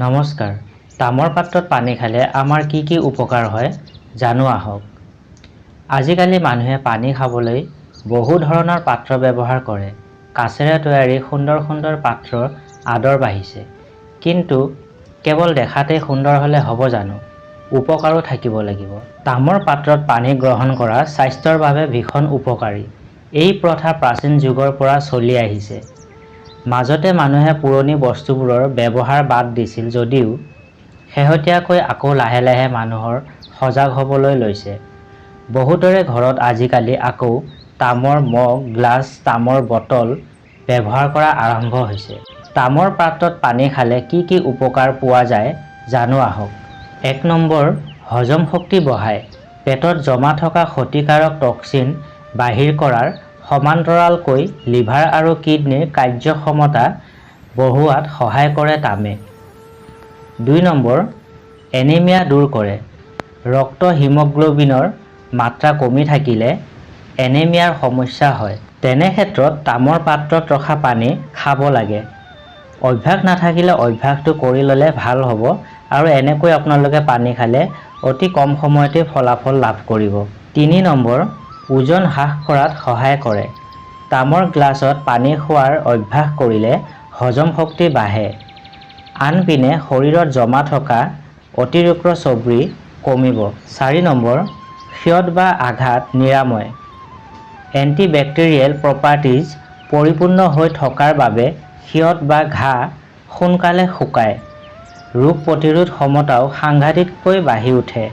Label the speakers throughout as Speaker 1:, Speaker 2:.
Speaker 1: নমস্কাৰ। তামৰ পাত্ৰত পানী খালে আমাৰ কি কি উপকাৰ হয় জানো আহক। আজিকালি মানুহে পানী খাবলৈ বহু ধৰণৰ পাত্ৰ ব্যৱহাৰ কৰে। কাঁচেৰে তৈয়াৰী সুন্দৰ সুন্দৰ পাত্ৰৰ আদৰ বাঢ়িছে। কিন্তু কেৱল দেখাতেই সুন্দৰ হ'লে হ'ব জানো? উপকাৰো থাকিব লাগিব। তামৰ পাত্ৰত পানী গ্ৰহণ কৰা স্বাস্থ্যৰ বাবে ভীষণ উপকাৰী। এই প্ৰথা প্ৰাচীন যুগৰ পৰা চলি আহিছে। মাজতে মানুহে পুৰণি বস্তুবোৰৰ ব্যৱহাৰ বাদ দিছিল যদিও শেহতীয়াকৈ আকৌ লাহে লাহে মানুহৰ সজাগ হ'বলৈ লৈছে। বহুতৰে ঘৰত আজিকালি আকৌ তামৰ মগ, গ্লাছ, তামৰ বটল ব্যৱহাৰ কৰা আৰম্ভ হৈছে। তামৰ পাত্ৰত পানী খালে কি কি উপকাৰ পোৱা যায় জানো আহক। 1 নম্বৰ, হজম শক্তি বঢ়ায়। পেটত জমা থকা ক্ষতিকাৰক টক্সিন বাহিৰ কৰাৰ সমান্তৰালকৈ লিভাৰ আৰু কিডনীৰ কাৰ্যক্ষমতা বঢ়োৱাত সহায় কৰে তামে। 2 নম্বৰ, এনিমিয়া দূৰ কৰে। ৰক্ত হিমগ্ল'বিনৰ মাত্ৰা কমি থাকিলে এনিমিয়াৰ সমস্যা হয়। তেনে ক্ষেত্ৰত তামৰ পাত্ৰত ৰখা পানী খাব লাগে। অভ্যাস নাথাকিলে অভ্যাসটো কৰি ল'লে ভাল হ'ব আৰু এনেকৈ আপোনালোকে পানী খালে অতি কম সময়তে ফলাফল লাভ কৰিব। 3 নম্বৰ, ওজন হ্ৰাস কৰাত সহায় কৰে। তামৰ গ্লাছত পানী খোৱাৰ অভ্যাস কৰিলে হজম শক্তি বাঢ়ে। আনপিনে শৰীৰত জমা থকা অতিৰিক্ত চৰ্বি কমিব। 4 নম্বৰ, ক্ষত বা আঘাত নিৰাময়। এণ্টিবেক্টেৰিয়েল প্ৰপাৰ্টিজ পৰিপূৰ্ণ হৈ থকাৰ বাবে ক্ষত বা ঘাঁ সোনকালে শুকায়। ৰোগ প্ৰতিৰোধ ক্ষমতাও সাংঘাতিককৈ বাঢ়ি উঠে।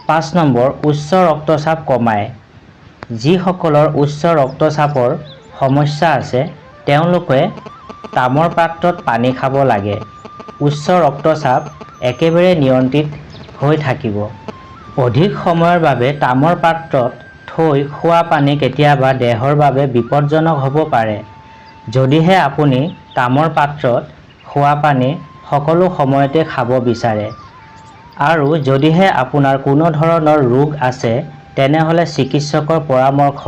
Speaker 1: 5 নম্বৰ, উচ্চ ৰক্তচাপ কমায়। যিসকলৰ উচ্চ ৰক্তচাপৰ সমস্যা আছে তেওঁলোকে তামৰ পাত্ৰত পানী খাব লাগে। উচ্চ ৰক্তচাপ একেবাৰে নিয়ন্ত্ৰিত হৈ থাকিব। অধিক সময়ৰ বাবে তামৰ পাত্ৰত থৈ খোৱা পানী কেতিয়াবা দেহৰ বাবে বিপদজনক হ'ব পাৰে। যদিহে আপুনি তামৰ পাত্ৰত খোৱা পানী সকলো সময়তে খাব বিচাৰে আৰু যদিহে আপোনাৰ কোনো ধৰণৰ ৰোগ আছে তেনেহ'লে চিকিৎসকৰ পৰামৰ্শ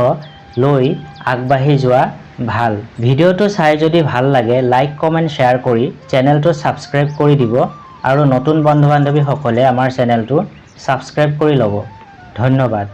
Speaker 1: লৈ আগবাঢ়ি যোৱা ভাল। ভিডিঅ'টো চাই যদি ভাল লাগে লাইক, কমেণ্ট, শ্বেয়াৰ কৰি চেনেলটো ছাবস্ক্ৰাইব কৰি দিব আৰু নতুন বন্ধু বান্ধৱীসকলে আমাৰ চেনেলটো ছাবস্ক্ৰাইব কৰি ল'ব। ধন্যবাদ।